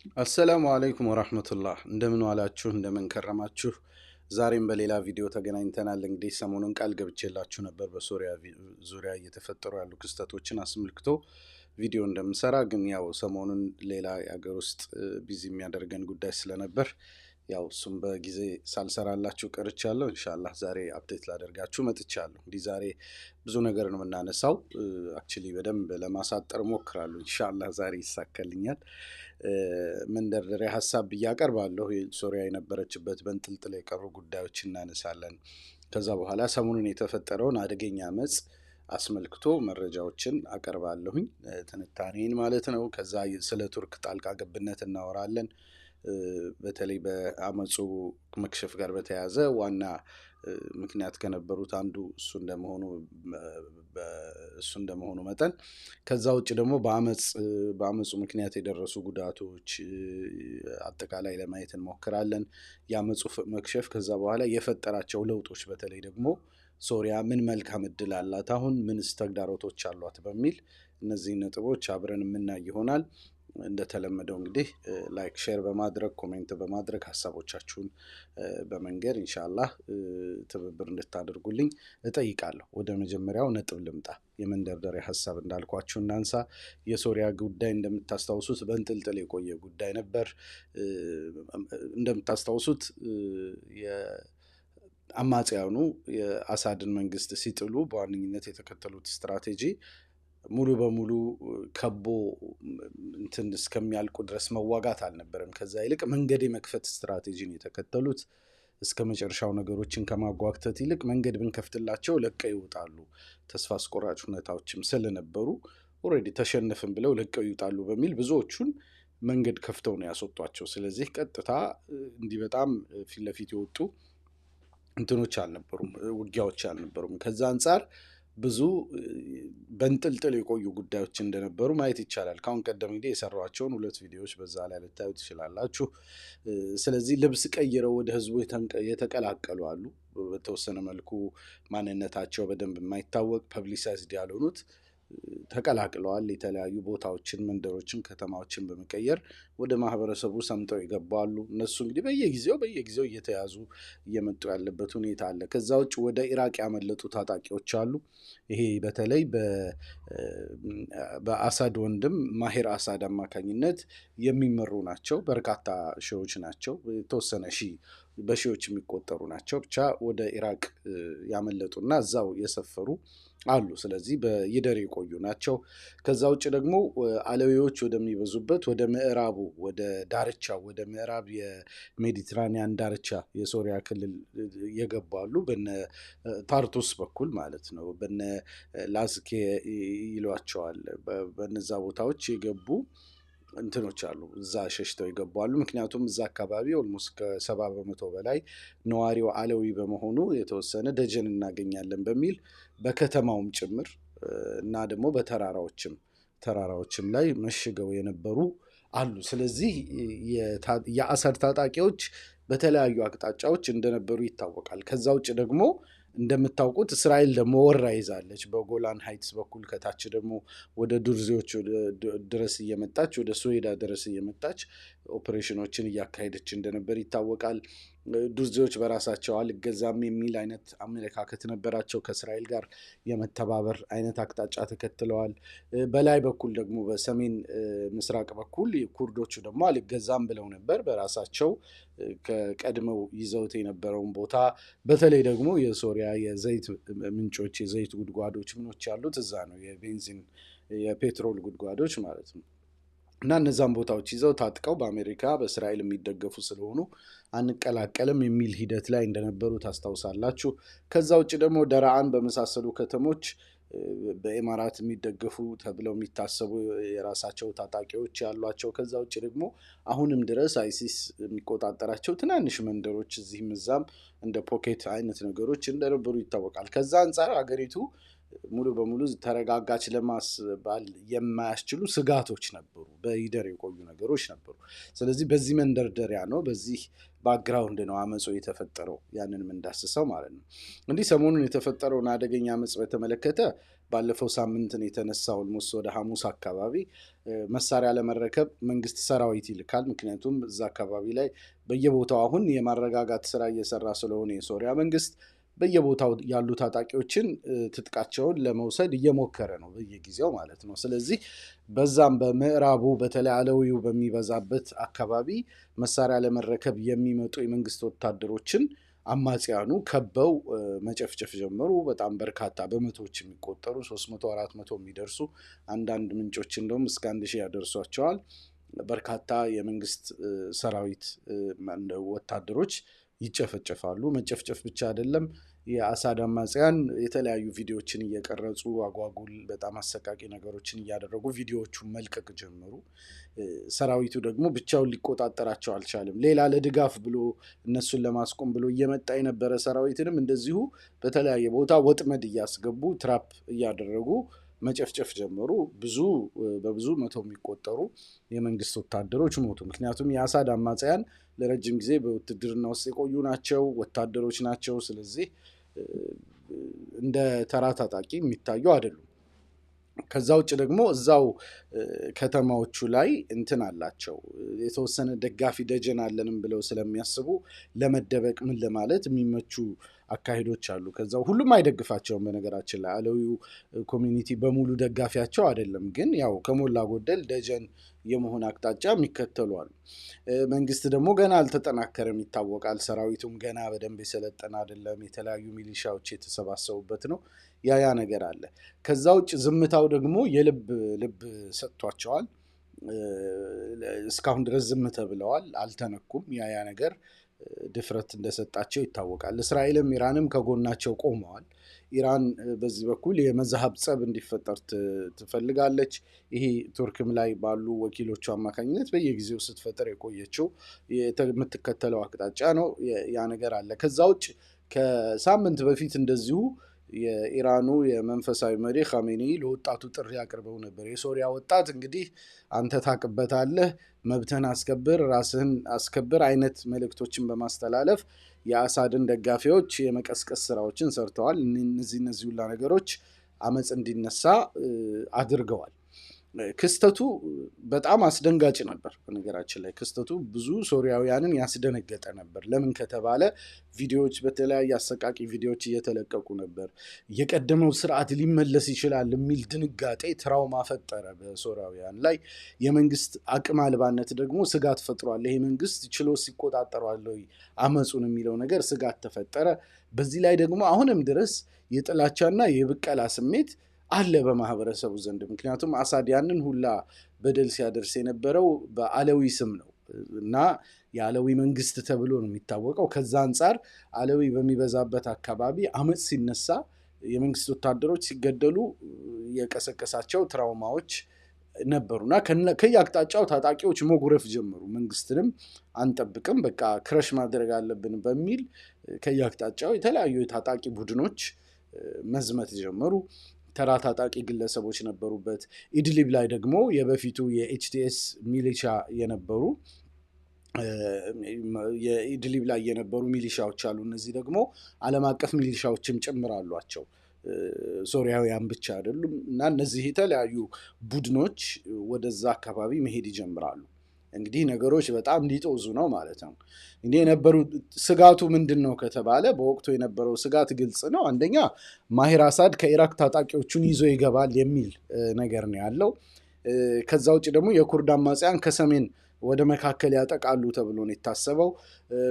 السلام عليكم ورحمة الله። እንደምን ዋላችሁ? እንደምን ከረማችሁ? ዛሬም በሌላ ቪዲዮ ተገናኝተናል። እንግዲህ ሰሞኑን ቃል ገብቼላችሁ ነበር በሶሪያ ዙሪያ እየተፈጠሩ ያሉ ክስተቶችን አስመልክቶ ቪዲዮ እንደምሰራ፣ ግን ያው ሰሞኑን ሌላ የሀገር ውስጥ busy የሚያደርገን ጉዳይ ስለነበር ያው እሱም በጊዜ ሳልሰራላችሁ ቀርቻለሁ። إن شاء الله ዛሬ update ላደርጋችሁ መጥቻለሁ። እንግዲህ ዛሬ ብዙ ነገር ነው የምናነሳው። Actually በደንብ ለማሳጠር እሞክራለሁ። إن شاء الله ዛሬ ይሳካልኛል። መንደርደሪያ ሀሳብ ብዬ አቀርባለሁ። ሶሪያ የነበረችበት በንጥልጥል የቀሩ ጉዳዮች እናነሳለን። ከዛ በኋላ ሰሞኑን የተፈጠረውን አደገኛ አመፅ አስመልክቶ መረጃዎችን አቀርባለሁኝ፣ ትንታኔን ማለት ነው። ከዛ ስለ ቱርክ ጣልቃ ገብነት እናወራለን። በተለይ በአመፁ መክሸፍ ጋር በተያያዘ ዋና ምክንያት ከነበሩት አንዱ እሱ እንደመሆኑ መጠን፣ ከዛ ውጭ ደግሞ በአመፁ ምክንያት የደረሱ ጉዳቶች አጠቃላይ ለማየት እንሞክራለን። የአመፁ መክሸፍ ከዛ በኋላ የፈጠራቸው ለውጦች፣ በተለይ ደግሞ ሶሪያ ምን መልካም እድል አላት፣ አሁን ምንስ ተግዳሮቶች አሏት በሚል እነዚህ ነጥቦች አብረን የምናይ ይሆናል። እንደተለመደው እንግዲህ like፣ share በማድረግ፣ comment በማድረግ፣ ሀሳቦቻችሁን በመንገር إن شاء الله ትብብር እንድታደርጉልኝ እጠይቃለሁ። ወደ መጀመሪያው ነጥብ ልምጣ። የመንደርደሪያ ሀሳብ እንዳልኳችሁ እናንሳ። የሶሪያ ጉዳይ እንደምታስታውሱት በእንጥልጥል የቆየ ጉዳይ ነበር። እንደምታስታውሱት አማጽያኑ የአሳድን መንግስት ሲጥሉ በዋነኝነት የተከተሉት ስትራቴጂ ሙሉ በሙሉ ከቦ እንትን እስከሚያልቁ ድረስ መዋጋት አልነበረም። ከዛ ይልቅ መንገድ የመክፈት ስትራቴጂን የተከተሉት። እስከ መጨረሻው ነገሮችን ከማጓተት ይልቅ መንገድ ብንከፍትላቸው ለቀው ይወጣሉ። ተስፋ አስቆራጭ ሁኔታዎችም ስለነበሩ already ተሸነፍን ብለው ለቀው ይወጣሉ በሚል ብዙዎቹን መንገድ ከፍተው ነው ያስወጧቸው። ስለዚህ ቀጥታ እንዲህ በጣም ፊት ለፊት የወጡ እንትኖች አልነበሩም፣ ውጊያዎች አልነበሩም። ከዛ አንጻር ብዙ በንጥልጥል የቆዩ ጉዳዮች እንደነበሩ ማየት ይቻላል። ከአሁን ቀደም እንግዲህ የሰራኋቸውን ሁለት ቪዲዮዎች በዛ ላይ ልታዩ ትችላላችሁ። ስለዚህ ልብስ ቀይረው ወደ ህዝቡ የተቀላቀሉ አሉ። በተወሰነ መልኩ ማንነታቸው በደንብ የማይታወቅ፣ publicized ያልሆኑት ተቀላቅለዋል። የተለያዩ ቦታዎችን፣ መንደሮችን፣ ከተማዎችን በመቀየር ወደ ማህበረሰቡ ሰምጠው የገቡ አሉ። እነሱ እንግዲህ በየጊዜው በየጊዜው እየተያዙ እየመጡ ያለበት ሁኔታ አለ። ከዛ ውጭ ወደ ኢራቅ ያመለጡ ታጣቂዎች አሉ። ይሄ በተለይ በአሳድ ወንድም ማሄር አሳድ አማካኝነት የሚመሩ ናቸው። በርካታ ሺዎች ናቸው። የተወሰነ ሺህ፣ በሺዎች የሚቆጠሩ ናቸው። ብቻ ወደ ኢራቅ ያመለጡና እዛው የሰፈሩ አሉ። ስለዚህ በይደር የቆዩ ናቸው። ከዛ ውጭ ደግሞ አለዊዎች ወደሚበዙበት ወደ ምዕራቡ፣ ወደ ዳርቻው፣ ወደ ምዕራብ የሜዲትራኒያን ዳርቻ የሶሪያ ክልል የገቡ አሉ። በነ ታርቱስ በኩል ማለት ነው። በነ ላዝኬ ይሏቸዋል። በነዛ ቦታዎች የገቡ እንትኖች አሉ። እዛ ሸሽተው የገቡ አሉ። ምክንያቱም እዛ አካባቢ almost ከ70% በላይ ነዋሪው አለዊ በመሆኑ የተወሰነ ደጀን እናገኛለን በሚል በከተማውም ጭምር እና ደግሞ በተራራዎችም ተራራዎችም ላይ መሽገው የነበሩ አሉ። ስለዚህ የአሳድ ታጣቂዎች በተለያዩ አቅጣጫዎች እንደነበሩ ይታወቃል። ከዛ ውጭ ደግሞ እንደምታውቁት እስራኤል ደግሞ ወራ ይዛለች። በጎላን Heights በኩል ከታች ደግሞ ወደ ዱርዜዎች ድረስ እየመጣች፣ ወደ ሱዌዳ ድረስ እየመጣች ኦፕሬሽኖችን እያካሄደች እንደነበር ይታወቃል። ዱርዜዎች በራሳቸው አልገዛም የሚል አይነት አመለካከት ነበራቸው። ከእስራኤል ጋር የመተባበር አይነት አቅጣጫ ተከትለዋል። በላይ በኩል ደግሞ በሰሜን ምስራቅ በኩል ኩርዶቹ ደግሞ አልገዛም ብለው ነበር። በራሳቸው ከቀድመው ይዘውት የነበረውን ቦታ፣ በተለይ ደግሞ የሶሪያ የዘይት ምንጮች፣ የዘይት ጉድጓዶች ምኖች ያሉት እዛ ነው፣ የቤንዚን የ petrol ጉድጓዶች ማለት ነው። እና እነዛን ቦታዎች ይዘው ታጥቀው በአሜሪካ በእስራኤል የሚደገፉ ስለሆኑ አንቀላቀልም የሚል ሂደት ላይ እንደነበሩ ታስታውሳላችሁ። ከዛ ውጭ ደግሞ ደራአን በመሳሰሉ ከተሞች በኢማራት የሚደገፉ ተብለው የሚታሰቡ የራሳቸው ታጣቂዎች ያሏቸው፣ ከዛ ውጭ ደግሞ አሁንም ድረስ አይሲስ የሚቆጣጠራቸው ትናንሽ መንደሮች እዚህም እዛም እንደ pocket አይነት ነገሮች እንደነበሩ ይታወቃል። ከዛ አንጻር ሀገሪቱ ሙሉ በሙሉ ተረጋጋች ለማስባል የማያስችሉ ስጋቶች ነበሩ፣ በይደር የቆዩ ነገሮች ነበሩ። ስለዚህ በዚህ መንደርደሪያ ነው በዚህ background ነው አመፁ የተፈጠረው። ያንን የምንዳስሰው ማለት ነው። እንዲህ ሰሞኑን የተፈጠረውን አደገኛ አመፅ በተመለከተ ባለፈው ሳምንትን የተነሳው almost ወደ ሐሙስ አካባቢ መሳሪያ ለመረከብ መንግስት ሰራዊት ይልካል። ምክንያቱም እዛ አካባቢ ላይ በየቦታው አሁን የማረጋጋት ስራ እየሰራ ስለሆነ የሶሪያ መንግስት በየቦታው ያሉ ታጣቂዎችን ትጥቃቸውን ለመውሰድ እየሞከረ ነው በየጊዜው ማለት ነው። ስለዚህ በዛም በምዕራቡ በተለይ አለዊው በሚበዛበት አካባቢ መሳሪያ ለመረከብ የሚመጡ የመንግስት ወታደሮችን አማጽያኑ ከበው መጨፍጨፍ ጀመሩ። በጣም በርካታ በመቶዎች የሚቆጠሩ 300፣ 400 የሚደርሱ፣ አንዳንድ ምንጮች እንደውም እስከ 1000 ያደርሷቸዋል። በርካታ የመንግስት ሰራዊት ወታደሮች ይጨፈጨፋሉ። መጨፍጨፍ ብቻ አይደለም፣ የአሳድ አማጽያን የተለያዩ ቪዲዮዎችን እየቀረጹ አጓጉል በጣም አሰቃቂ ነገሮችን እያደረጉ ቪዲዮዎቹን መልቀቅ ጀመሩ። ሰራዊቱ ደግሞ ብቻውን ሊቆጣጠራቸው አልቻለም። ሌላ ለድጋፍ ብሎ እነሱን ለማስቆም ብሎ እየመጣ የነበረ ሰራዊትንም እንደዚሁ በተለያየ ቦታ ወጥመድ እያስገቡ trap እያደረጉ መጨፍጨፍ ጀመሩ። ብዙ በብዙ መቶ የሚቆጠሩ የመንግስት ወታደሮች ሞቱ። ምክንያቱም የአሳድ አማጽያን ለረጅም ጊዜ በውትድርና ውስጥ የቆዩ ናቸው፣ ወታደሮች ናቸው። ስለዚህ እንደ ተራ ታጣቂ የሚታዩ አይደሉም። ከዛ ውጭ ደግሞ እዛው ከተማዎቹ ላይ እንትን አላቸው፣ የተወሰነ ደጋፊ ደጀን አለንም ብለው ስለሚያስቡ ለመደበቅ ምን ለማለት የሚመቹ አካሄዶች አሉ። ከዛው ሁሉም አይደግፋቸውም። በነገራችን ላይ አለዊው community በሙሉ ደጋፊያቸው አይደለም፣ ግን ያው ከሞላ ጎደል ደጀን የመሆን አቅጣጫ የሚከተሉ አሉ። መንግስት ደግሞ ገና አልተጠናከረም ይታወቃል። ሰራዊቱም ገና በደንብ የሰለጠነ አይደለም። የተለያዩ ሚሊሻዎች የተሰባሰቡበት ነው። ያ ያ ነገር አለ። ከዛ ውጭ ዝምታው ደግሞ የልብ ልብ ሰጥቷቸዋል። እስካሁን ድረስ ዝም ተብለዋል፣ አልተነኩም። ያ ያ ነገር ድፍረት እንደሰጣቸው ይታወቃል። እስራኤልም ኢራንም ከጎናቸው ቆመዋል። ኢራን በዚህ በኩል የመዛሀብ ጸብ እንዲፈጠር ትፈልጋለች። ይሄ ቱርክም ላይ ባሉ ወኪሎቹ አማካኝነት በየጊዜው ስትፈጥር የቆየችው የምትከተለው አቅጣጫ ነው። ያ ነገር አለ። ከዛ ውጭ ከሳምንት በፊት እንደዚሁ የኢራኑ የመንፈሳዊ መሪ ካሜኒ ለወጣቱ ጥሪ አቅርበው ነበር። የሶሪያ ወጣት እንግዲህ አንተ ታቅበታለህ፣ መብትህን አስከብር፣ ራስህን አስከብር አይነት መልእክቶችን በማስተላለፍ የአሳድን ደጋፊዎች የመቀስቀስ ስራዎችን ሰርተዋል። እነዚህ ሁላ ነገሮች አመፅ እንዲነሳ አድርገዋል። ክስተቱ በጣም አስደንጋጭ ነበር። በነገራችን ላይ ክስተቱ ብዙ ሶሪያውያንን ያስደነገጠ ነበር። ለምን ከተባለ ቪዲዮዎች፣ በተለያየ አሰቃቂ ቪዲዮዎች እየተለቀቁ ነበር። የቀደመው ስርዓት ሊመለስ ይችላል የሚል ድንጋጤ ትራውማ ፈጠረ በሶሪያውያን ላይ። የመንግስት አቅም አልባነት ደግሞ ስጋት ፈጥሯል። ይሄ መንግስት ችሎ ሲቆጣጠሯል ወይ አመፁን የሚለው ነገር ስጋት ተፈጠረ። በዚህ ላይ ደግሞ አሁንም ድረስ የጥላቻና የብቀላ ስሜት አለ በማህበረሰቡ ዘንድ። ምክንያቱም አሳድ ያንን ሁላ በደል ሲያደርስ የነበረው በአለዊ ስም ነው እና የአለዊ መንግስት ተብሎ ነው የሚታወቀው። ከዛ አንጻር አለዊ በሚበዛበት አካባቢ አመፅ ሲነሳ፣ የመንግስት ወታደሮች ሲገደሉ የቀሰቀሳቸው trauma ዎች ነበሩ እና ከየአቅጣጫው ታጣቂዎች መጉረፍ ጀመሩ። መንግስትንም አንጠብቅም፣ በቃ crush ማድረግ አለብን በሚል ከየአቅጣጫው የተለያዩ የታጣቂ ቡድኖች መዝመት ጀመሩ። ተራ ታጣቂ ግለሰቦች ነበሩበት። ኢድሊብ ላይ ደግሞ የበፊቱ የ HTS ሚሊሻ የነበሩ፣ የኢድሊብ ላይ የነበሩ ሚሊሻዎች አሉ። እነዚህ ደግሞ ዓለም አቀፍ ሚሊሻዎችም ጭምር አሏቸው። ሶሪያውያን ብቻ አይደሉም። እና እነዚህ የተለያዩ ቡድኖች ወደዛ አካባቢ መሄድ ይጀምራሉ። እንግዲህ ነገሮች በጣም ሊጦዙ ነው ማለት ነው። እንግዲህ የነበሩ ስጋቱ ምንድን ነው ከተባለ በወቅቱ የነበረው ስጋት ግልጽ ነው። አንደኛ ማሂር አሳድ ከኢራቅ ታጣቂዎቹን ይዞ ይገባል የሚል ነገር ነው ያለው። ከዛ ውጭ ደግሞ የኩርድ አማጽያን ከሰሜን ወደ መካከል ያጠቃሉ ተብሎ ነው የታሰበው።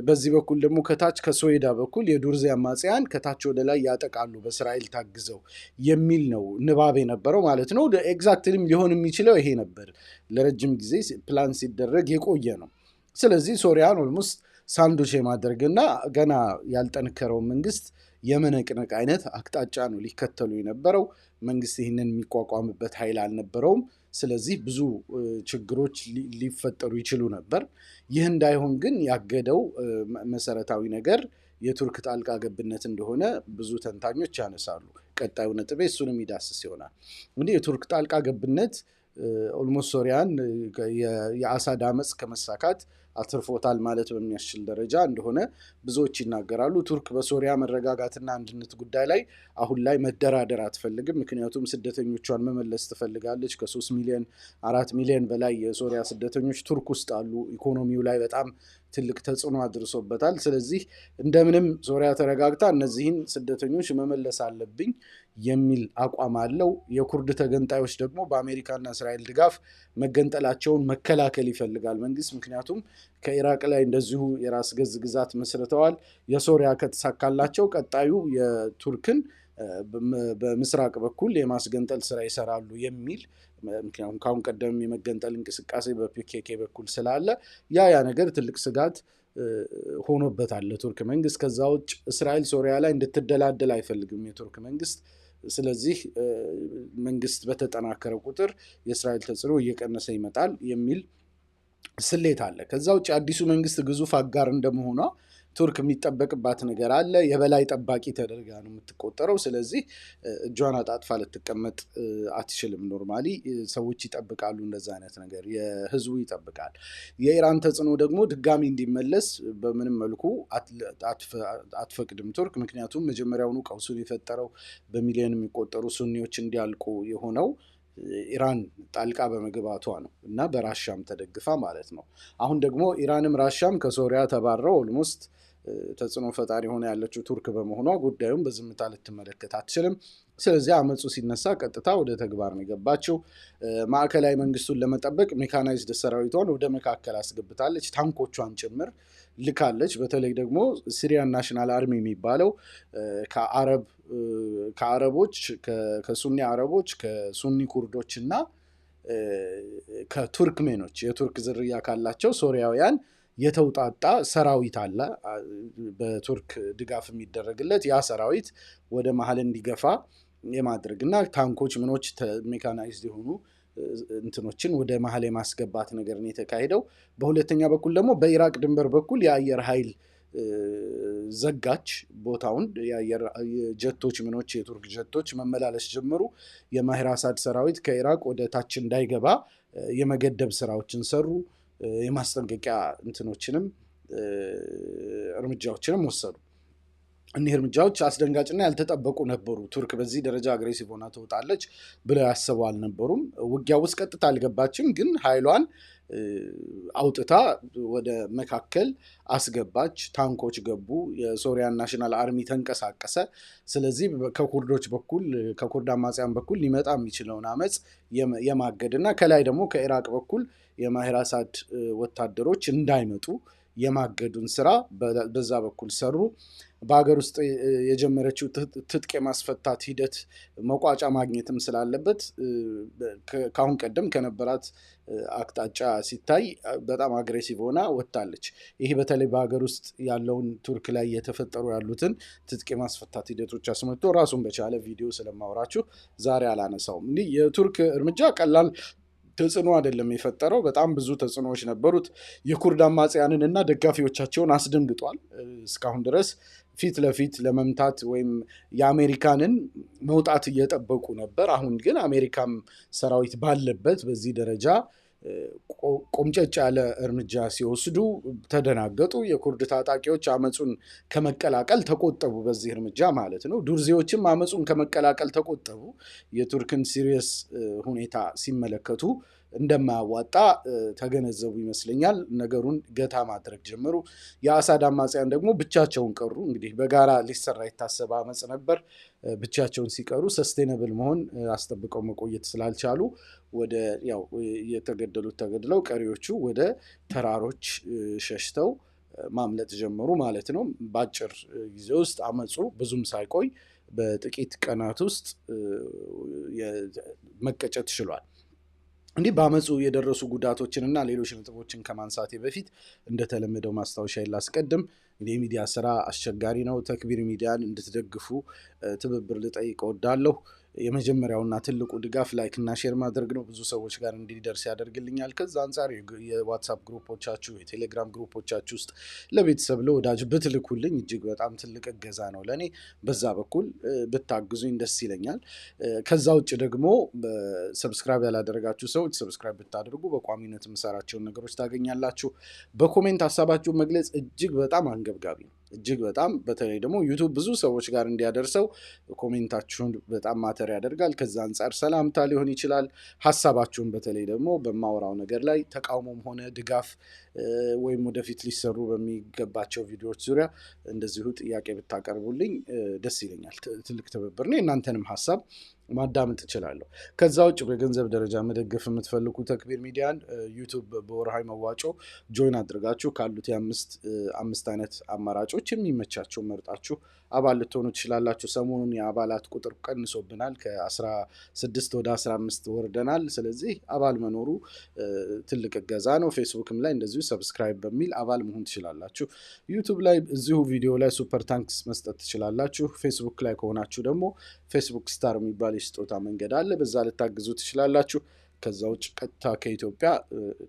በዚህ በኩል ደግሞ ከታች ከሶዌዳ በኩል የዱርዜ አማጽያን ከታች ወደ ላይ ያጠቃሉ በእስራኤል ታግዘው የሚል ነው ንባብ የነበረው ማለት ነው። Exactly ም ሊሆን የሚችለው ይሄ ነበር። ለረጅም ጊዜ ፕላን ሲደረግ የቆየ ነው። ስለዚህ ሶሪያን almost sandwich የማድረግና ገና ያልጠነከረውን መንግስት የመነቅነቅ አይነት አቅጣጫ ነው ሊከተሉ የነበረው። መንግስት ይህንን የሚቋቋምበት ኃይል አልነበረውም። ስለዚህ ብዙ ችግሮች ሊፈጠሩ ይችሉ ነበር። ይህ እንዳይሆን ግን ያገደው መሰረታዊ ነገር የቱርክ ጣልቃ ገብነት እንደሆነ ብዙ ተንታኞች ያነሳሉ። ቀጣዩ ነጥቤ እሱን የሚዳስስ ይሆናል። እንግዲህ የቱርክ ጣልቃ ገብነት almost ሶሪያን የአሳድ አመፅ ከመሳካት አትርፎታል ማለት በሚያስችል ደረጃ እንደሆነ ብዙዎች ይናገራሉ። ቱርክ በሶሪያ መረጋጋትና አንድነት ጉዳይ ላይ አሁን ላይ መደራደር አትፈልግም። ምክንያቱም ስደተኞቿን መመለስ ትፈልጋለች። ከ3 ሚሊዮን 4 ሚሊዮን በላይ የሶሪያ ስደተኞች ቱርክ ውስጥ አሉ። ኢኮኖሚው ላይ በጣም ትልቅ ተጽዕኖ አድርሶበታል። ስለዚህ እንደምንም ሶሪያ ተረጋግታ እነዚህን ስደተኞች መመለስ አለብኝ የሚል አቋም አለው። የኩርድ ተገንጣዮች ደግሞ በአሜሪካና እስራኤል ድጋፍ መገንጠላቸውን መከላከል ይፈልጋል መንግስት። ምክንያቱም ከኢራቅ ላይ እንደዚሁ የራስ ገዝ ግዛት መስርተዋል። የሶሪያ ከተሳካላቸው ቀጣዩ የቱርክን በምስራቅ በኩል የማስገንጠል ስራ ይሰራሉ የሚል፣ ምክንያቱም ከአሁን ቀደም የመገንጠል እንቅስቃሴ በ PKK በኩል ስላለ ያ ነገር ትልቅ ስጋት ሆኖበታል ለቱርክ መንግስት። ከዛ ውጭ እስራኤል ሶሪያ ላይ እንድትደላደል አይፈልግም የቱርክ መንግስት። ስለዚህ መንግስት በተጠናከረ ቁጥር የእስራኤል ተጽዕኖ እየቀነሰ ይመጣል የሚል ስሌት አለ። ከዛ ውጭ አዲሱ መንግስት ግዙፍ አጋር እንደመሆኗ ቱርክ የሚጠበቅባት ነገር አለ። የበላይ ጠባቂ ተደርጋ ነው የምትቆጠረው። ስለዚህ እጇን አጣጥፋ ልትቀመጥ አትችልም። Normally ሰዎች ይጠብቃሉ፣ እንደዛ አይነት ነገር የህዝቡ ይጠብቃል። የኢራን ተጽዕኖ ደግሞ ድጋሚ እንዲመለስ በምንም መልኩ አትፈቅድም ቱርክ። ምክንያቱም መጀመሪያውኑ ቀውሱን የፈጠረው፣ በሚሊዮን የሚቆጠሩ ሱኒዎች እንዲያልቁ የሆነው ኢራን ጣልቃ በመግባቷ ነው እና በራሻም ተደግፋ ማለት ነው። አሁን ደግሞ ኢራንም ራሻም ከሶሪያ ተባረው almost ተጽዕኖ ፈጣሪ ሆና ያለችው ቱርክ በመሆኗ ጉዳዩን በዝምታ ልትመለከት አትችልም። ስለዚህ አመፁ ሲነሳ ቀጥታ ወደ ተግባር ነው የገባችው። ማዕከላዊ መንግስቱን ለመጠበቅ mechanized ሰራዊቷን ወደ መካከል አስገብታለች፣ ታንኮቿን ጭምር ልካለች። በተለይ ደግሞ Syrian National Army የሚባለው ከአረቦች፣ ከሱኒ አረቦች፣ ከሱኒ ኩርዶች እና ከቱርክሜኖች፣ የቱርክ ዝርያ ካላቸው ሶሪያውያን የተውጣጣ ሰራዊት አለ። በቱርክ ድጋፍ የሚደረግለት ያ ሰራዊት ወደ መሀል እንዲገፋ የማድረግ እና ታንኮች ምኖች mechanized የሆኑ እንትኖችን ወደ መሀል የማስገባት ነገር ነው የተካሄደው። በሁለተኛ በኩል ደግሞ በኢራቅ ድንበር በኩል የአየር ኃይል ዘጋች ቦታውን። የአየር ጀቶች ምኖች፣ የቱርክ ጀቶች መመላለስ ጀመሩ። የማሂር አሳድ ሰራዊት ከኢራቅ ወደ ታች እንዳይገባ የመገደብ ስራዎችን ሰሩ። የማስጠንቀቂያ እንትኖችንም እርምጃዎችንም ወሰዱ። እኒህ እርምጃዎች አስደንጋጭና ያልተጠበቁ ነበሩ። ቱርክ በዚህ ደረጃ aggressive ሆና ትወጣለች ብለው ያሰቡ አልነበሩም። ውጊያ ውስጥ ቀጥታ አልገባችም፣ ግን ኃይሏን አውጥታ ወደ መካከል አስገባች። ታንኮች ገቡ። የ Syrian National Army ተንቀሳቀሰ። ስለዚህ ከኩርዶች በኩል፣ ከኩርድ አማጽያን በኩል ሊመጣ የሚችለውን አመፅ የማገድ እና ከላይ ደግሞ ከኢራቅ በኩል የማሂር አሳድ ወታደሮች እንዳይመጡ የማገዱን ስራ በዛ በኩል ሰሩ። በሀገር ውስጥ የጀመረችው ትጥቅ የማስፈታት ሂደት መቋጫ ማግኘትም ስላለበት ከአሁን ቀደም ከነበራት አቅጣጫ ሲታይ በጣም aggressive ሆና ወጥታለች። ይሄ በተለይ በሀገር ውስጥ ያለውን ቱርክ ላይ የተፈጠሩ ያሉትን ትጥቅ የማስፈታት ሂደቶች አስመልክቶ ራሱን በቻለ ቪዲዮ ስለማወራችሁ ዛሬ አላነሳውም። እንዲህ የቱርክ እርምጃ ቀላል ተጽዕኖ አይደለም የፈጠረው። በጣም ብዙ ተጽዕኖዎች ነበሩት። የኩርድ አማጽያንን እና ደጋፊዎቻቸውን አስደንግጧል። እስካሁን ድረስ ፊት ለፊት ለመምታት ወይም የአሜሪካንን መውጣት እየጠበቁ ነበር። አሁን ግን አሜሪካም ሰራዊት ባለበት በዚህ ደረጃ ቆምጨጭ ያለ እርምጃ ሲወስዱ ተደናገጡ። የኩርድ ታጣቂዎች አመፁን ከመቀላቀል ተቆጠቡ፣ በዚህ እርምጃ ማለት ነው። ዱርዚዎችም አመፁን ከመቀላቀል ተቆጠቡ። የቱርክን serious ሁኔታ ሲመለከቱ እንደማያዋጣ ተገነዘቡ ይመስለኛል። ነገሩን ገታ ማድረግ ጀመሩ። የአሳድ አማጽያን ደግሞ ብቻቸውን ቀሩ። እንግዲህ በጋራ ሊሰራ የታሰበ አመፅ ነበር። ብቻቸውን ሲቀሩ sustainable መሆን፣ አስጠብቀው መቆየት ስላልቻሉ ወደ ያው የተገደሉት ተገድለው ቀሪዎቹ ወደ ተራሮች ሸሽተው ማምለጥ ጀመሩ ማለት ነው። በአጭር ጊዜ ውስጥ አመፁ ብዙም ሳይቆይ በጥቂት ቀናት ውስጥ መቀጨት ችሏል። እንዲህ በአመፁ የደረሱ ጉዳቶችን እና ሌሎች ነጥቦችን ከማንሳቴ በፊት እንደተለመደው ማስታወሻ ላስቀድም። እንግዲህ የሚዲያ ስራ አስቸጋሪ ነው። ተክቢር ሚዲያን እንድትደግፉ ትብብር ልጠይቅ እወዳለሁ። የመጀመሪያውና ትልቁ ድጋፍ like እና share ማድረግ ነው። ብዙ ሰዎች ጋር እንዲደርስ ያደርግልኛል። ከዛ አንጻር የዋትሳፕ ግሩፖቻችሁ፣ የቴሌግራም ግሩፖቻችሁ ውስጥ ለቤተሰብ ለወዳጅ ብትልኩልኝ እጅግ በጣም ትልቅ እገዛ ነው ለእኔ። በዛ በኩል ብታግዙኝ ደስ ይለኛል። ከዛ ውጭ ደግሞ subscribe ያላደረጋችሁ ሰዎች subscribe ብታደርጉ በቋሚነት የምሰራቸውን ነገሮች ታገኛላችሁ። በ comment ሀሳባችሁን መግለጽ እጅግ በጣም አንገብጋቢ ነው። እጅግ በጣም በተለይ ደግሞ ዩቱብ ብዙ ሰዎች ጋር እንዲያደርሰው comment ኣችሁን በጣም matter ያደርጋል። ከዛ አንጻር ሰላምታ ሊሆን ይችላል። ሀሳባችሁን በተለይ ደግሞ በማወራው ነገር ላይ ተቃውሞም ሆነ ድጋፍ ወይም ወደፊት ሊሰሩ በሚገባቸው ቪዲዮዎች ዙሪያ እንደዚሁ ጥያቄ ብታቀርቡልኝ ደስ ይለኛል። ትልቅ ትብብር ነው። የእናንተንም ሀሳብ ማዳመጥ እችላለሁ። ከዛ ውጭ በገንዘብ ደረጃ መደገፍ የምትፈልጉ ተክቢር ሚዲያን ዩቱብ በወርሃዊ መዋጮ join አድርጋችሁ ካሉት የአምስት አምስት አይነት አማራጮች የሚመቻቸው መርጣችሁ አባል ልትሆኑ ትችላላችሁ። ሰሞኑን የአባላት ቁጥር ቀንሶብናል። ከ16 ወደ 15 ወርደናል። ስለዚህ አባል መኖሩ ትልቅ እገዛ ነው። ፌስቡክም ላይ እንደዚሁ subscribe በሚል አባል መሆን ትችላላችሁ። ዩቱብ ላይ እዚሁ ቪዲዮ ላይ super thanks መስጠት ትችላላችሁ። ፌስቡክ ላይ ከሆናችሁ ደግሞ ፌስቡክ star የሚባል የስጦታ መንገድ አለ። በዛ ልታግዙ ትችላላችሁ። ከዛ ውጭ ቀጥታ ከኢትዮጵያ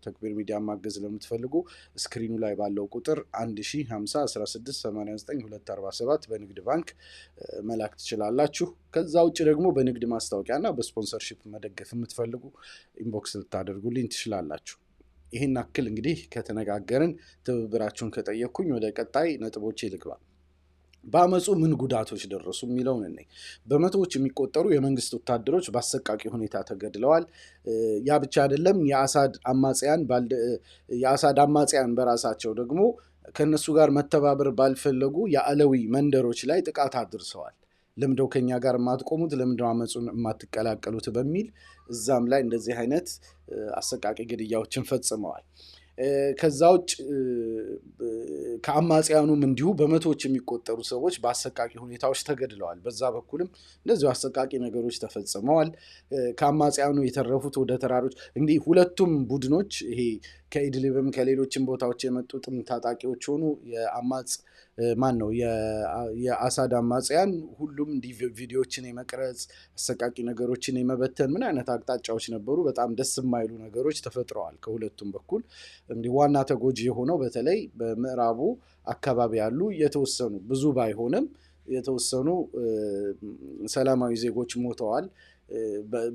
ተክቢር ሚዲያ ማገዝ ለምትፈልጉ screen ኑ ላይ ባለው ቁጥር 1050 16 89 247 በንግድ ባንክ መላክ ትችላላችሁ። ከዛ ውጭ ደግሞ በንግድ ማስታወቂያ እና በ sponsorship መደገፍ የምትፈልጉ inbox ልታደርጉልኝ ትችላላችሁ። ይህን ያክል እንግዲህ ከተነጋገርን፣ ትብብራችሁን ከጠየቅኩኝ ወደ ቀጣይ ነጥቦቼ ልግባ። በአመፁ ምን ጉዳቶች ደረሱ የሚለውን እኔ በመቶዎች የሚቆጠሩ የመንግስት ወታደሮች በአሰቃቂ ሁኔታ ተገድለዋል። ያ ብቻ አይደለም። የአሳድ አማጽያን በራሳቸው ደግሞ ከእነሱ ጋር መተባበር ባልፈለጉ የአለዊ መንደሮች ላይ ጥቃት አድርሰዋል። ለምንድነው ከኛ ጋር የማትቆሙት? ለምንድነው አመፁን የማትቀላቀሉት? በሚል እዛም ላይ እንደዚህ አይነት አሰቃቂ ግድያዎችን ፈጽመዋል። ከዛ ውጭ ከአማጽያኑም እንዲሁ በመቶዎች የሚቆጠሩ ሰዎች በአሰቃቂ ሁኔታዎች ተገድለዋል። በዛ በኩልም እንደዚሁ አሰቃቂ ነገሮች ተፈጽመዋል። ከአማጽያኑ የተረፉት ወደ ተራሮች፣ እንግዲህ ሁለቱም ቡድኖች ይሄ ከኢድሊብም ከሌሎችም ቦታዎች የመጡትም ታጣቂዎች ሆኑ የአማጽ ማን ነው የአሳድ አማጽያን ሁሉም እንዲህ ቪዲዮዎችን የመቅረጽ፣ አሰቃቂ ነገሮችን የመበተን ምን አይነት አቅጣጫዎች ነበሩ። በጣም ደስ የማይሉ ነገሮች ተፈጥረዋል ከሁለቱም በኩል። እንዲህ ዋና ተጎጂ የሆነው በተለይ በምዕራቡ አካባቢ ያሉ የተወሰኑ፣ ብዙ ባይሆንም የተወሰኑ ሰላማዊ ዜጎች ሞተዋል።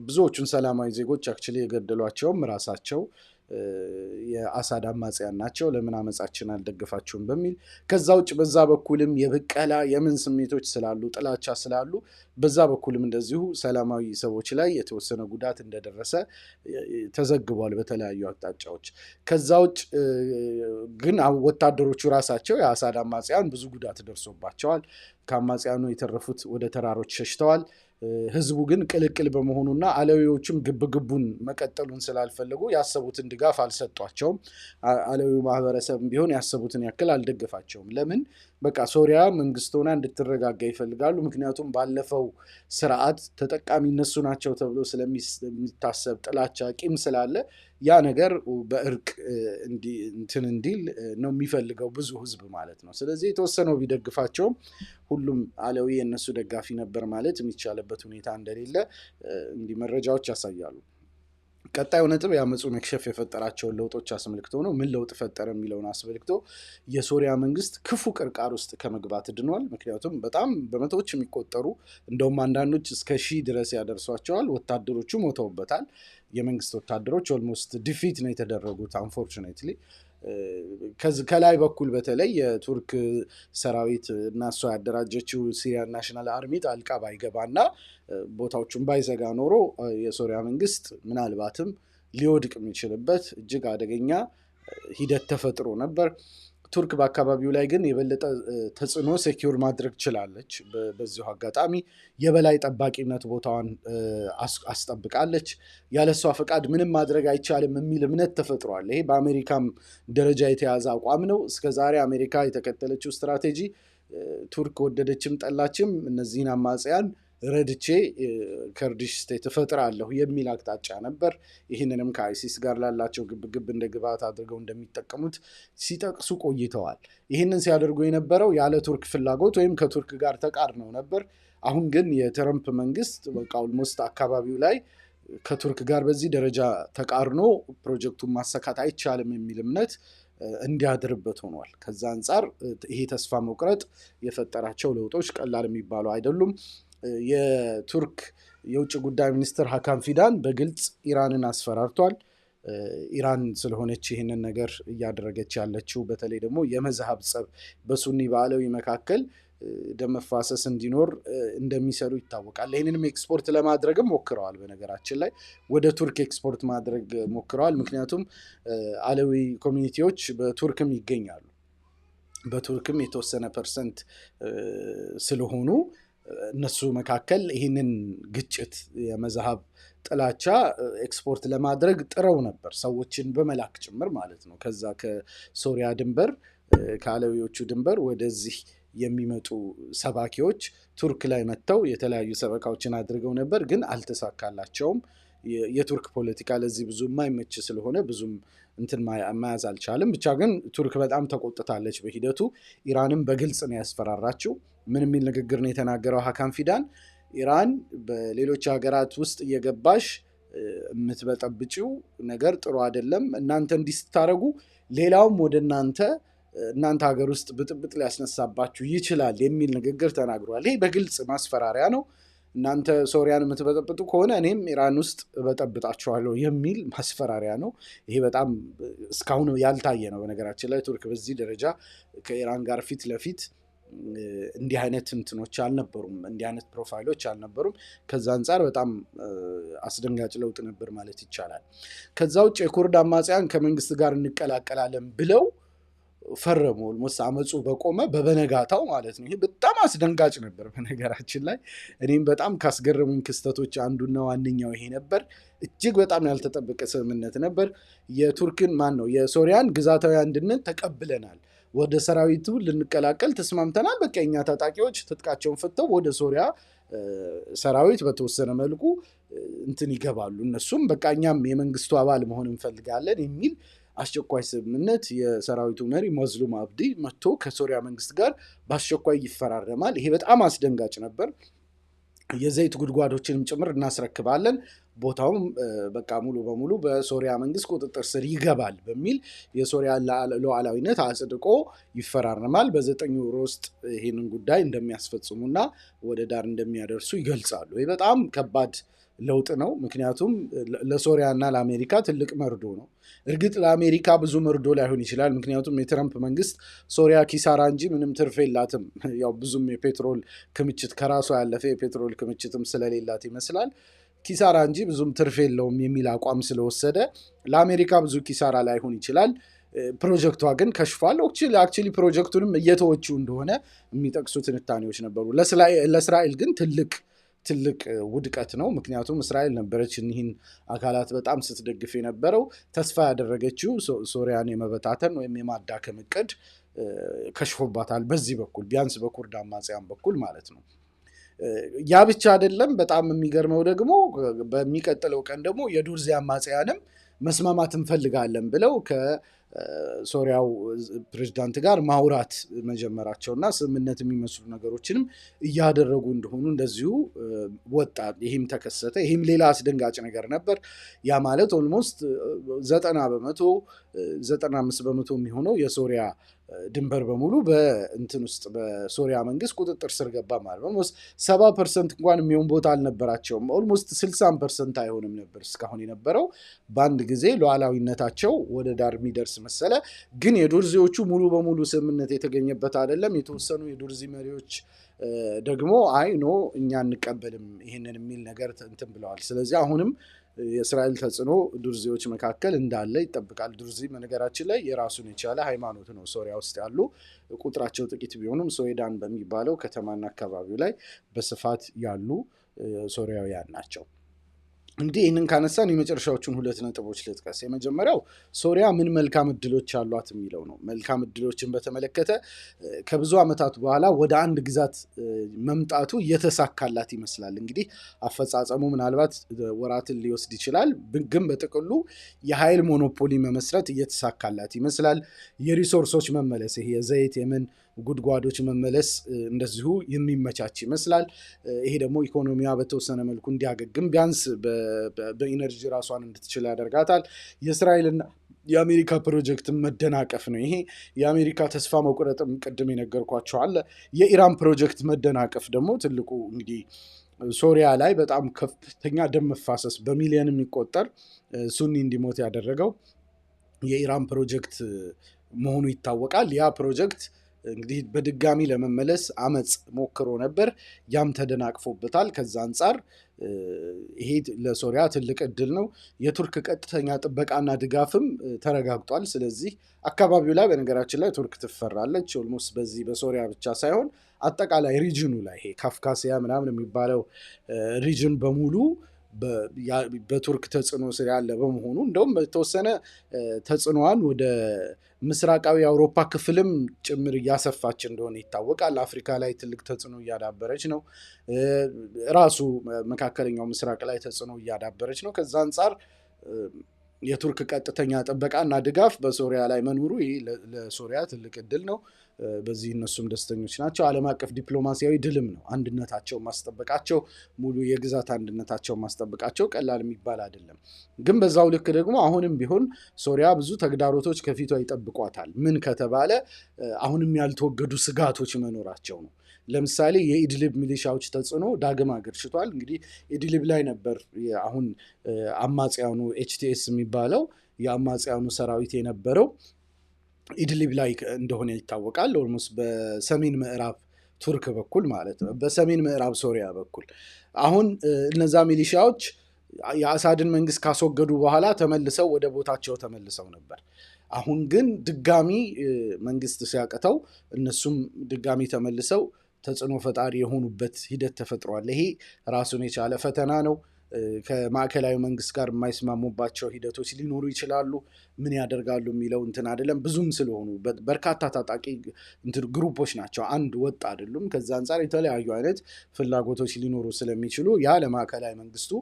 ብዙዎቹን ሰላማዊ ዜጎች actually የገደሏቸውም ራሳቸው የአሳድ አማጽያን ናቸው። ለምን አመፃችን አልደገፋችሁም በሚል። ከዛ ውጭ በዛ በኩልም የብቀላ የምን ስሜቶች ስላሉ፣ ጥላቻ ስላሉ በዛ በኩልም እንደዚሁ ሰላማዊ ሰዎች ላይ የተወሰነ ጉዳት እንደደረሰ ተዘግቧል በተለያዩ አቅጣጫዎች። ከዛ ውጭ ግን ወታደሮቹ ራሳቸው የአሳድ አማጽያን ብዙ ጉዳት ደርሶባቸዋል። ከአማጽያኑ የተረፉት ወደ ተራሮች ሸሽተዋል። ህዝቡ ግን ቅልቅል በመሆኑና አለዊዎቹም ግብግቡን መቀጠሉን ስላልፈለጉ ያሰቡትን ድጋፍ አልሰጧቸውም። አለዊው ማህበረሰብ ቢሆን ያሰቡትን ያክል አልደገፋቸውም። ለምን? በቃ ሶሪያ መንግስት ሆና እንድትረጋጋ ይፈልጋሉ። ምክንያቱም ባለፈው ስርዓት ተጠቃሚ እነሱ ናቸው ተብሎ ስለሚታሰብ ጥላቻ፣ ቂም ስላለ ያ ነገር በእርቅ እንትን እንዲል ነው የሚፈልገው ብዙ ህዝብ ማለት ነው። ስለዚህ የተወሰነው ቢደግፋቸውም ሁሉም አለዊ የእነሱ ደጋፊ ነበር ማለት የሚቻልበት ሁኔታ እንደሌለ እንዲህ መረጃዎች ያሳያሉ። ቀጣዩ ነጥብ የአመፁ መክሸፍ የፈጠራቸውን ለውጦች አስመልክቶ ነው። ምን ለውጥ ፈጠረ የሚለውን አስመልክቶ የሶሪያ መንግስት ክፉ ቅርቃር ውስጥ ከመግባት ድኗል። ምክንያቱም በጣም በመቶዎች የሚቆጠሩ፣ እንደውም አንዳንዶች እስከ 1000 ድረስ ያደርሷቸዋል፣ ወታደሮቹ ሞተውበታል። የመንግስት ወታደሮች almost defeat ነው የተደረጉት unfortunately። ከላይ በኩል በተለይ የቱርክ ሰራዊት እና እሷ ያደራጀችው Syrian National Army ጣልቃ ባይገባና ቦታዎቹን ባይዘጋ ኖሮ የሶሪያ መንግስት ምናልባትም ሊወድቅ የሚችልበት እጅግ አደገኛ ሂደት ተፈጥሮ ነበር። ቱርክ በአካባቢው ላይ ግን የበለጠ ተጽዕኖ secure ማድረግ ችላለች። በዚሁ አጋጣሚ የበላይ ጠባቂነት ቦታዋን አስጠብቃለች። ያለሷ ፈቃድ ምንም ማድረግ አይቻልም የሚል እምነት ተፈጥሯል። ይሄ በአሜሪካም ደረጃ የተያዘ አቋም ነው። እስከዛሬ አሜሪካ የተከተለችው ስትራቴጂ ቱርክ ወደደችም ጠላችም እነዚህን አማጽያን ረድቼ Kurdish state እፈጥራለሁ የሚል አቅጣጫ ነበር። ይህንንም ከአይሲስ ጋር ላላቸው ግብግብ እንደ ግብዓት አድርገው እንደሚጠቀሙት ሲጠቅሱ ቆይተዋል። ይህንን ሲያደርጉ የነበረው ያለ ቱርክ ፍላጎት ወይም ከቱርክ ጋር ተቃርነው ነበር። አሁን ግን የትረምፕ መንግስት በቃ almost አካባቢው ላይ ከቱርክ ጋር በዚህ ደረጃ ተቃርኖ ፕሮጀክቱን ማሳካት አይቻልም የሚል እምነት እንዲያድርበት ሆኗል። ከዛ አንጻር ይሄ ተስፋ መቁረጥ የፈጠራቸው ለውጦች ቀላል የሚባሉ አይደሉም። የቱርክ የውጭ ጉዳይ ሚኒስትር ሀካን ፊዳን በግልጽ ኢራንን አስፈራርቷል። ኢራን ስለሆነች ይህንን ነገር እያደረገች ያለችው፣ በተለይ ደግሞ የመዝሀብ ጸብ በሱኒ በአለዊ መካከል ደም መፋሰስ እንዲኖር እንደሚሰሩ ይታወቃል። ይህንንም ኤክስፖርት ለማድረግም ሞክረዋል። በነገራችን ላይ ወደ ቱርክ ኤክስፖርት ማድረግ ሞክረዋል። ምክንያቱም አለዊ community ዎች በቱርክም ይገኛሉ። በቱርክም የተወሰነ percent ስለሆኑ እነሱ መካከል ይህንን ግጭት፣ የመዝሀብ ጥላቻ ኤክስፖርት ለማድረግ ጥረው ነበር፣ ሰዎችን በመላክ ጭምር ማለት ነው። ከዛ ከሶሪያ ድንበር፣ ከአለዊዎቹ ድንበር ወደዚህ የሚመጡ ሰባኪዎች ቱርክ ላይ መጥተው የተለያዩ ሰበካዎችን አድርገው ነበር፣ ግን አልተሳካላቸውም። የቱርክ ፖለቲካ ለዚህ ብዙ የማይመች ስለሆነ ብዙም እንትን መያዝ አልቻለም። ብቻ ግን ቱርክ በጣም ተቆጥታለች በሂደቱ። ኢራንም በግልጽ ነው ያስፈራራችው። ምን የሚል ንግግር ነው የተናገረው ሀካን ፊዳን? ኢራን በሌሎች ሀገራት ውስጥ እየገባሽ የምትበጠብጪው ነገር ጥሩ አይደለም። እናንተ እንዲህ ስታደርጉ ሌላውም ወደ እናንተ ሀገር ውስጥ ብጥብጥ ሊያስነሳባችሁ ይችላል የሚል ንግግር ተናግሯል። ይሄ በግልጽ ማስፈራሪያ ነው። እናንተ ሶሪያን የምትበጠብጡ ከሆነ እኔም ኢራን ውስጥ እበጠብጣችኋለሁ የሚል ማስፈራሪያ ነው። ይሄ በጣም እስካሁን ያልታየ ነው። በነገራችን ላይ ቱርክ በዚህ ደረጃ ከኢራን ጋር ፊት ለፊት እንዲህ አይነት እንትኖች አልነበሩም፣ እንዲህ አይነት profile ኦች አልነበሩም። ከዛ አንጻር በጣም አስደንጋጭ ለውጥ ነበር ማለት ይቻላል። ከዛ ውጭ የኩርድ አማጽያን ከመንግስት ጋር እንቀላቀላለን ብለው ፈረሙ። Almost አመፁ በቆመ በበነጋታው ማለት ነው። ይሄ በጣም አስደንጋጭ ነበር። በነገራችን ላይ እኔም በጣም ካስገረሙኝ ክስተቶች አንዱና ዋነኛው ይሄ ነበር። እጅግ በጣም ያልተጠበቀ ስምምነት ነበር። የቱርክን፣ ማን ነው፣ የሶሪያን ግዛታዊ አንድነት ተቀብለናል፣ ወደ ሰራዊቱ ልንቀላቀል ተስማምተናል። በቃ የኛ ታጣቂዎች ትጥቃቸውን ፈተው ወደ ሶሪያ ሰራዊት በተወሰነ መልኩ እንትን ይገባሉ። እነሱም በቃ እኛም የመንግስቱ አባል መሆን እንፈልጋለን የሚል አስቸኳይ ስምምነት የሰራዊቱ መሪ መዝሉም አብዲ መጥቶ ከሶሪያ መንግስት ጋር በአስቸኳይ ይፈራረማል። ይሄ በጣም አስደንጋጭ ነበር። የዘይት ጉድጓዶችንም ጭምር እናስረክባለን፣ ቦታውም በቃ ሙሉ በሙሉ በሶሪያ መንግስት ቁጥጥር ስር ይገባል በሚል የሶሪያ ሉዓላዊነት አጽድቆ ይፈራረማል። በ9 ወር ውስጥ ይህንን ጉዳይ እንደሚያስፈጽሙና ወደ ዳር እንደሚያደርሱ ይገልጻሉ። ይህ በጣም ከባድ ለውጥ ነው። ምክንያቱም ለሶሪያ እና ለአሜሪካ ትልቅ መርዶ ነው። እርግጥ ለአሜሪካ ብዙ መርዶ ላይሆን ይችላል። ምክንያቱም የትረምፕ መንግስት ሶሪያ ኪሳራ እንጂ ምንም ትርፍ የላትም። ያው ብዙም የፔትሮል ክምችት፣ ከራሷ ያለፈ የፔትሮል ክምችትም ስለሌላት ይመስላል፣ ኪሳራ እንጂ ብዙም ትርፍ የለውም የሚል አቋም ስለወሰደ ለአሜሪካ ብዙ ኪሳራ ላይሆን ይችላል። ፕሮጀክቷ ግን ከሽፏል። Actually ፕሮጀክቱንም እየተወችው እንደሆነ የሚጠቅሱ ትንታኔዎች ነበሩ። ለእስራኤል ግን ትልቅ ትልቅ ውድቀት ነው። ምክንያቱም እስራኤል ነበረች እኒህን አካላት በጣም ስትደግፍ የነበረው። ተስፋ ያደረገችው ሶሪያን የመበታተን ወይም የማዳከም እቅድ ከሽፎባታል። በዚህ በኩል ቢያንስ በኩርድ አማጽያን በኩል ማለት ነው። ያ ብቻ አይደለም። በጣም የሚገርመው ደግሞ በሚቀጥለው ቀን ደግሞ የዱርዚ አማጽያንም መስማማት እንፈልጋለን ብለው ከሶሪያው ፕሬዚዳንት ጋር ማውራት መጀመራቸውና ስምምነት የሚመስሉ ነገሮችንም እያደረጉ እንደሆኑ እንደዚሁ ወጣ። ይህም ተከሰተ። ይህም ሌላ አስደንጋጭ ነገር ነበር። ያ ማለት almost 90%፣ 95% የሚሆነው የሶሪያ ድንበር በሙሉ በእንትን ውስጥ፣ በሶሪያ መንግስት ቁጥጥር ስር ገባ ማለት ነው። Almost 70% እንኳን የሚሆን ቦታ አልነበራቸውም። Almost 60% አይሆንም ነበር እስካሁን የነበረው። በአንድ ጊዜ ሉዓላዊነታቸው ወደ ዳር የሚደርስ መሰለ። ግን የዱርዚዎቹ ሙሉ በሙሉ ስምምነት የተገኘበት አይደለም። የተወሰኑ የዱርዚ መሪዎች ደግሞ አይ no፣ እኛ አንቀበልም ይህንን የሚል ነገር እንትን ብለዋል። ስለዚህ አሁንም የእስራኤል ተጽዕኖ ዱርዚዎች መካከል እንዳለ ይጠብቃል። ዱርዚ በነገራችን ላይ የራሱን የቻለ ሃይማኖት ነው። ሶሪያ ውስጥ ያሉ፣ ቁጥራቸው ጥቂት ቢሆኑም፣ ሶዌዳን በሚባለው ከተማና አካባቢው ላይ በስፋት ያሉ ሶሪያውያን ናቸው። እንግዲህ ይህንን ካነሳን የመጨረሻዎቹን ሁለት ነጥቦች ልጥቀስ። የመጀመሪያው ሶሪያ ምን መልካም እድሎች አሏት የሚለው ነው። መልካም እድሎችን በተመለከተ ከብዙ ዓመታት በኋላ ወደ አንድ ግዛት መምጣቱ እየተሳካላት ይመስላል። እንግዲህ አፈጻጸሙ ምናልባት ወራትን ሊወስድ ይችላል፣ ግን በጥቅሉ የኃይል monopoly መመስረት እየተሳካላት ይመስላል። የ resource ኦች መመለስ፣ ይሄ የዘይት የምን ጉድጓዶች መመለስ እንደዚሁ የሚመቻች ይመስላል። ይሄ ደግሞ ኢኮኖሚዋ በተወሰነ መልኩ እንዲያገግም፣ ቢያንስ በ energy ራሷን እንድትችል ያደርጋታል። የእስራኤልና የአሜሪካ ፕሮጀክት መደናቀፍ ነው። ይሄ የአሜሪካ ተስፋ መቁረጥም ቅድም የነገርኳቸው አለ። የኢራን ፕሮጀክት መደናቀፍ ደግሞ ትልቁ፣ እንግዲህ ሶሪያ ላይ በጣም ከፍተኛ ደም መፋሰስ፣ በሚሊዮን የሚቆጠር ሱኒ እንዲሞት ያደረገው የኢራን ፕሮጀክት መሆኑ ይታወቃል። ያ ፕሮጀክት እንግዲህ በድጋሚ ለመመለስ አመፅ ሞክሮ ነበር። ያም ተደናቅፎበታል። ከዛ አንጻር ይሄ ለሶሪያ ትልቅ እድል ነው። የቱርክ ቀጥተኛ ጥበቃና ድጋፍም ተረጋግጧል። ስለዚህ አካባቢው ላይ፣ በነገራችን ላይ ቱርክ ትፈራለች። Almost በዚህ በሶሪያ ብቻ ሳይሆን አጠቃላይ region ኑ ላይ፣ ይሄ ካፍካሲያ ምናምን የሚባለው region በሙሉ በቱርክ ተጽዕኖ ስር ያለ በመሆኑ፣ እንደውም በተወሰነ ተጽዕኖዋን ወደ ምስራቃዊ የአውሮፓ ክፍልም ጭምር እያሰፋች እንደሆነ ይታወቃል። አፍሪካ ላይ ትልቅ ተጽዕኖ እያዳበረች ነው። ራሱ መካከለኛው ምስራቅ ላይ ተጽዕኖ እያዳበረች ነው። ከዛ አንጻር የቱርክ ቀጥተኛ ጥበቃና ድጋፍ በሶሪያ ላይ መኖሩ ይህ ለሶሪያ ትልቅ እድል ነው። በዚህ እነሱም ደስተኞች ናቸው። ዓለም አቀፍ ዲፕሎማሲያዊ ድልም ነው። አንድነታቸው ማስጠበቃቸው፣ ሙሉ የግዛት አንድነታቸው ማስጠበቃቸው ቀላል የሚባል አይደለም። ግን በዛው ልክ ደግሞ አሁንም ቢሆን ሶሪያ ብዙ ተግዳሮቶች ከፊቷ ይጠብቋታል። ምን ከተባለ አሁንም ያልተወገዱ ስጋቶች መኖራቸው ነው። ለምሳሌ የኢድሊብ ሚሊሻዎች ተጽዕኖ ዳግም አገርሽቷል። እንግዲህ ኢድሊብ ላይ ነበር አሁን አማጽያኑ፣ HTS የሚባለው የአማጽያኑ ሰራዊት የነበረው ኢድሊብ ላይ እንደሆነ ይታወቃል። Almost በሰሜን ምዕራብ ቱርክ በኩል ማለት ነው፣ በሰሜን ምዕራብ ሶሪያ በኩል። አሁን እነዛ ሚሊሻዎች የአሳድን መንግስት ካስወገዱ በኋላ ተመልሰው ወደ ቦታቸው ተመልሰው ነበር። አሁን ግን ድጋሚ መንግስት ሲያቅተው እነሱም ድጋሚ ተመልሰው ተጽዕኖ ፈጣሪ የሆኑበት ሂደት ተፈጥሯል። ይሄ ራሱን የቻለ ፈተና ነው። ከማዕከላዊ መንግስት ጋር የማይስማሙባቸው ሂደቶች ሊኖሩ ይችላሉ። ምን ያደርጋሉ የሚለው እንትን አይደለም። ብዙም ስለሆኑ፣ በርካታ ታጣቂ እንትን group ኦች ናቸው፣ አንድ ወጥ አይደሉም። ከዛ አንጻር የተለያዩ አይነት ፍላጎቶች ሊኖሩ ስለሚችሉ ያ ለማዕከላዊ መንግስቱ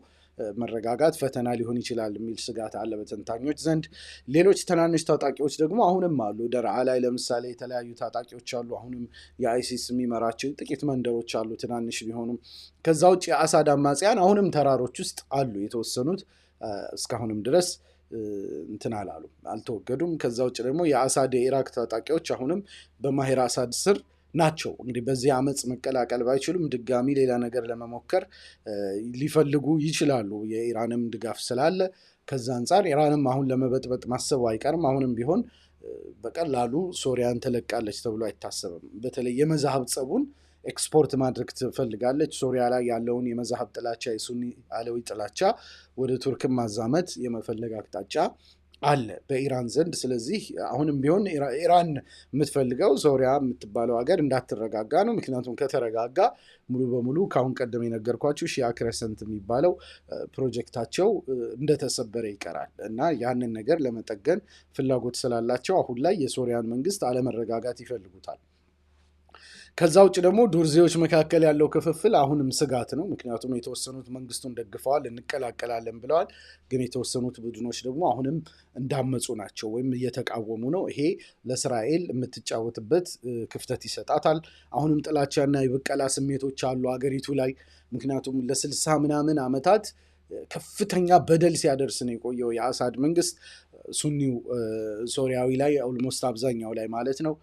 መረጋጋት ፈተና ሊሆን ይችላል የሚል ስጋት አለ በተንታኞች ዘንድ። ሌሎች ትናንሽ ታጣቂዎች ደግሞ አሁንም አሉ። ደርዓ ላይ ለምሳሌ የተለያዩ ታጣቂዎች አሉ። አሁንም የአይሲስ የሚመራቸው ጥቂት መንደሮች አሉ፣ ትናንሽ ቢሆኑም። ከዛ ውጭ የአሳድ አማጽያን አሁንም ተራሮች ውስጥ አሉ። የተወሰኑት እስካሁንም ድረስ እንትን አላሉ፣ አልተወገዱም። ከዛ ውጭ ደግሞ የአሳድ የኢራቅ ታጣቂዎች አሁንም በማሄር አሳድ ስር ናቸው። እንግዲህ በዚህ አመፅ መቀላቀል ባይችሉም ድጋሚ ሌላ ነገር ለመሞከር ሊፈልጉ ይችላሉ። የኢራንም ድጋፍ ስላለ ከዛ አንጻር ኢራንም አሁን ለመበጥበጥ ማሰቡ አይቀርም። አሁንም ቢሆን በቀላሉ ሶሪያን ትለቃለች ተብሎ አይታሰብም። በተለይ የመዛሀብ ጸቡን ኤክስፖርት ማድረግ ትፈልጋለች። ሶሪያ ላይ ያለውን የመዛሀብ ጥላቻ፣ የሱኒ አለዊ ጥላቻ ወደ ቱርክን ማዛመት የመፈለግ አቅጣጫ አለ በኢራን ዘንድ። ስለዚህ አሁንም ቢሆን ኢራን የምትፈልገው ሶሪያ የምትባለው ሀገር እንዳትረጋጋ ነው። ምክንያቱም ከተረጋጋ ሙሉ በሙሉ ከአሁን ቀደም የነገርኳችሁ ሺያ Crescent የሚባለው ፕሮጀክታቸው እንደተሰበረ ይቀራል እና ያንን ነገር ለመጠገን ፍላጎት ስላላቸው አሁን ላይ የሶሪያን መንግስት አለመረጋጋት ይፈልጉታል። ከዛ ውጭ ደግሞ ዱርዜዎች መካከል ያለው ክፍፍል አሁንም ስጋት ነው። ምክንያቱም የተወሰኑት መንግስቱን ደግፈዋል፣ እንቀላቀላለን ብለዋል። ግን የተወሰኑት ቡድኖች ደግሞ አሁንም እንዳመፁ ናቸው ወይም እየተቃወሙ ነው። ይሄ ለእስራኤል የምትጫወትበት ክፍተት ይሰጣታል። አሁንም ጥላቻና የብቀላ ስሜቶች አሉ አገሪቱ ላይ። ምክንያቱም ለ60 ምናምን ዓመታት ከፍተኛ በደል ሲያደርስ ነው የቆየው የአሳድ መንግስት ሱኒው ሶሪያዊ ላይ፣ almost አብዛኛው ላይ ማለት ነው።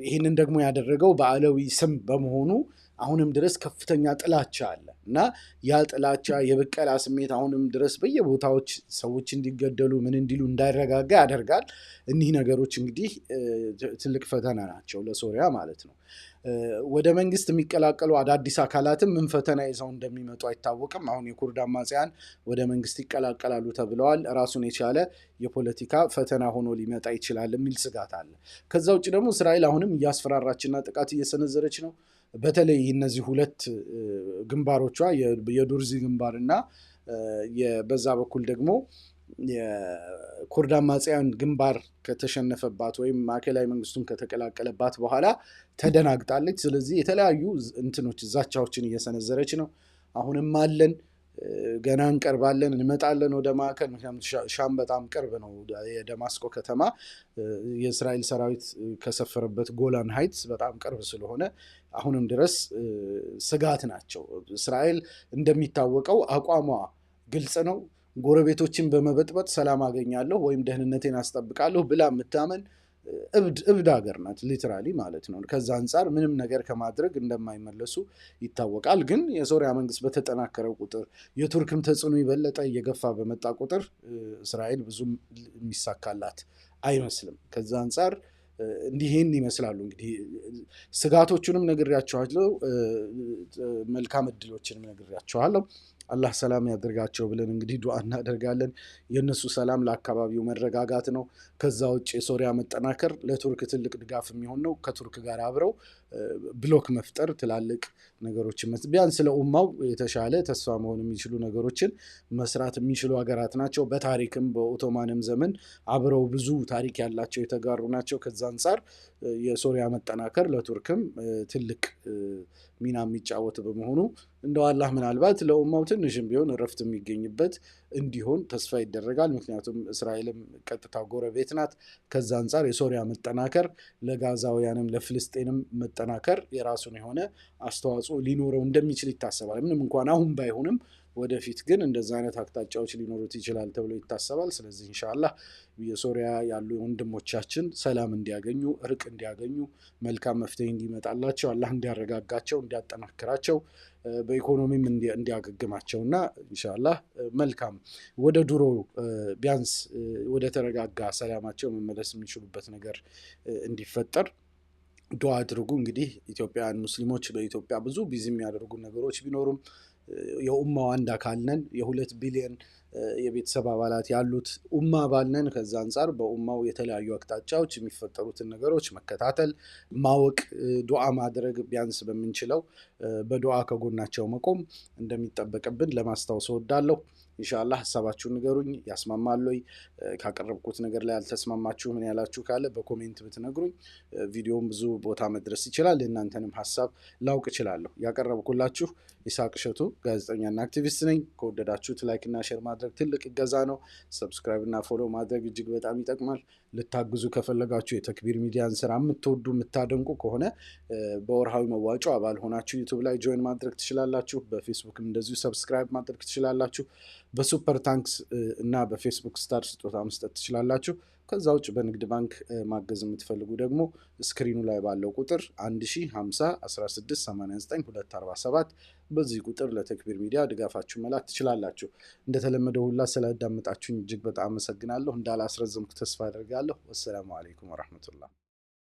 ይህንን ደግሞ ያደረገው በአለዊ ስም በመሆኑ አሁንም ድረስ ከፍተኛ ጥላቻ አለ እና ያ ጥላቻ፣ የብቀላ ስሜት አሁንም ድረስ በየቦታዎች ሰዎች እንዲገደሉ፣ ምን እንዲሉ፣ እንዳይረጋጋ ያደርጋል። እኒህ ነገሮች እንግዲህ ትልቅ ፈተና ናቸው ለሶሪያ ማለት ነው። ወደ መንግስት የሚቀላቀሉ አዳዲስ አካላትም ምን ፈተና ይዘው እንደሚመጡ አይታወቅም። አሁን የኩርድ አማጽያን ወደ መንግስት ይቀላቀላሉ ተብለዋል። ራሱን የቻለ የፖለቲካ ፈተና ሆኖ ሊመጣ ይችላል የሚል ስጋት አለ። ከዛ ውጭ ደግሞ እስራኤል አሁንም እያስፈራራችና ጥቃት እየሰነዘረች ነው። በተለይ እነዚህ ሁለት ግንባሮቿ፣ የዱርዚ ግንባር እና በዛ በኩል ደግሞ የኩርድ አማጽያን ግንባር ከተሸነፈባት ወይም ማዕከላዊ መንግስቱን ከተቀላቀለባት በኋላ ተደናግጣለች። ስለዚህ የተለያዩ እንትኖች ዛቻዎችን እየሰነዘረች ነው። አሁንም አለን፣ ገና እንቀርባለን፣ እንመጣለን ወደ ማዕከል። ምክንያቱም ሻም በጣም ቅርብ ነው። የደማስቆ ከተማ የእስራኤል ሰራዊት ከሰፈረበት ጎላን ሃይትስ በጣም ቅርብ ስለሆነ አሁንም ድረስ ስጋት ናቸው። እስራኤል እንደሚታወቀው አቋሟ ግልጽ ነው። ጎረቤቶችን በመበጥበጥ ሰላም አገኛለሁ ወይም ደህንነቴን አስጠብቃለሁ ብላ የምታመን እብድ እብድ ሀገር ናት፣ literally ማለት ነው። ከዛ አንጻር ምንም ነገር ከማድረግ እንደማይመለሱ ይታወቃል። ግን የሶሪያ መንግስት በተጠናከረ ቁጥር፣ የቱርክም ተጽዕኖ የበለጠ እየገፋ በመጣ ቁጥር እስራኤል ብዙም የሚሳካላት አይመስልም። ከዛ አንጻር እንዲህ ይህን ይመስላሉ። እንግዲህ ስጋቶቹንም ነግሬያችኋለሁ፣ መልካም እድሎችንም ነግሬያችኋለሁ። አላህ ሰላም ያደርጋቸው ብለን እንግዲህ ዱዓ እናደርጋለን። የእነሱ ሰላም ለአካባቢው መረጋጋት ነው። ከዛ ውጭ የሶሪያ መጠናከር ለቱርክ ትልቅ ድጋፍ የሚሆን ነው። ከቱርክ ጋር አብረው bloc መፍጠር፣ ትላልቅ ነገሮችን፣ ቢያንስ ለኡማው የተሻለ ተስፋ መሆን የሚችሉ ነገሮችን መስራት የሚችሉ ሀገራት ናቸው። በታሪክም በኦቶማንም ዘመን አብረው ብዙ ታሪክ ያላቸው የተጋሩ ናቸው። ከዛ አንጻር የሶሪያ መጠናከር ለቱርክም ትልቅ ሚና የሚጫወት በመሆኑ እንደው አላህ ምናልባት ለኡማው ትንሽም ቢሆን እረፍት የሚገኝበት እንዲሆን ተስፋ ይደረጋል። ምክንያቱም እስራኤልም ቀጥታ ጎረቤት ናት። ከዛ አንጻር የሶሪያ መጠናከር ለጋዛውያንም ለፍልስጤንም መጠናከር የራሱን የሆነ አስተዋጽኦ ሊኖረው እንደሚችል ይታሰባል። ምንም እንኳን አሁን ባይሆንም ወደፊት ግን እንደዛ አይነት አቅጣጫዎች ሊኖሩት ይችላል ተብሎ ይታሰባል። ስለዚህ ኢንሻአላህ የሶሪያ ያሉ ወንድሞቻችን ሰላም እንዲያገኙ፣ እርቅ እንዲያገኙ፣ መልካም መፍትሄ እንዲመጣላቸው፣ አላህ እንዲያረጋጋቸው፣ እንዲያጠናክራቸው፣ በኢኮኖሚም እንዲያገግማቸው እና ኢንሻአላህ መልካም ወደ ድሮ ቢያንስ ወደ ተረጋጋ ሰላማቸው መመለስ የሚችሉበት ነገር እንዲፈጠር ዱዓ አድርጉ። እንግዲህ ኢትዮጵያውያን ሙስሊሞች በኢትዮጵያ ብዙ busy የሚያደርጉ ነገሮች ቢኖሩም የኡማው አንድ አካል ነን። የ2 ቢሊዮን የቤተሰብ አባላት ያሉት ኡማ አባል ነን። ከዛ አንጻር በኡማው የተለያዩ አቅጣጫዎች የሚፈጠሩትን ነገሮች መከታተል፣ ማወቅ፣ ዱዓ ማድረግ፣ ቢያንስ በምንችለው በዱዓ ከጎናቸው መቆም እንደሚጠበቅብን ለማስታወስ እወዳለሁ። ኢንሻአላህ ሀሳባችሁን ንገሩኝ። ያስማማል ወይ? ካቀረብኩት ነገር ላይ ያልተስማማችሁ ምን ያላችሁ ካለ በ comment ብትነግሩኝ ቪዲዮም ብዙ ቦታ መድረስ ይችላል። የእናንተንም ሀሳብ ላውቅ እችላለሁ። ያቀረብኩላችሁ ይስሐቅ እሸቱ ጋዜጠኛና አክቲቪስት ነኝ። ከወደዳችሁት like እና share ማድረግ ትልቅ እገዛ ነው። Subscribe እና follow ማድረግ እጅግ በጣም ይጠቅማል። ልታግዙ ከፈለጋችሁ፣ የተክቢር ሚዲያን ስራ የምትወዱ የምታደንቁ ከሆነ በወርሃዊ መዋጮ አባል ሆናችሁ ዩቱብ ላይ join ማድረግ ትችላላችሁ። በፌስቡክም እንደዚሁ subscribe ማድረግ ትችላላችሁ። በ Super Thanks እና በፌስቡክ star ስጦታ መስጠት ትችላላችሁ። ከዛ ውጭ በንግድ ባንክ ማገዝ የምትፈልጉ ደግሞ screen ኑ ላይ ባለው ቁጥር 1050 16 89 247 በዚህ ቁጥር ለተክቢር ሚዲያ ድጋፋችሁ መላክ ትችላላችሁ። እንደተለመደው ሁላ ስላዳመጣችሁኝ እጅግ በጣም አመሰግናለሁ። እንዳላስረዘምኩ ተስፋ አደርጋለሁ። ወሰላሙ አለይኩም ወረሕመቱላህ።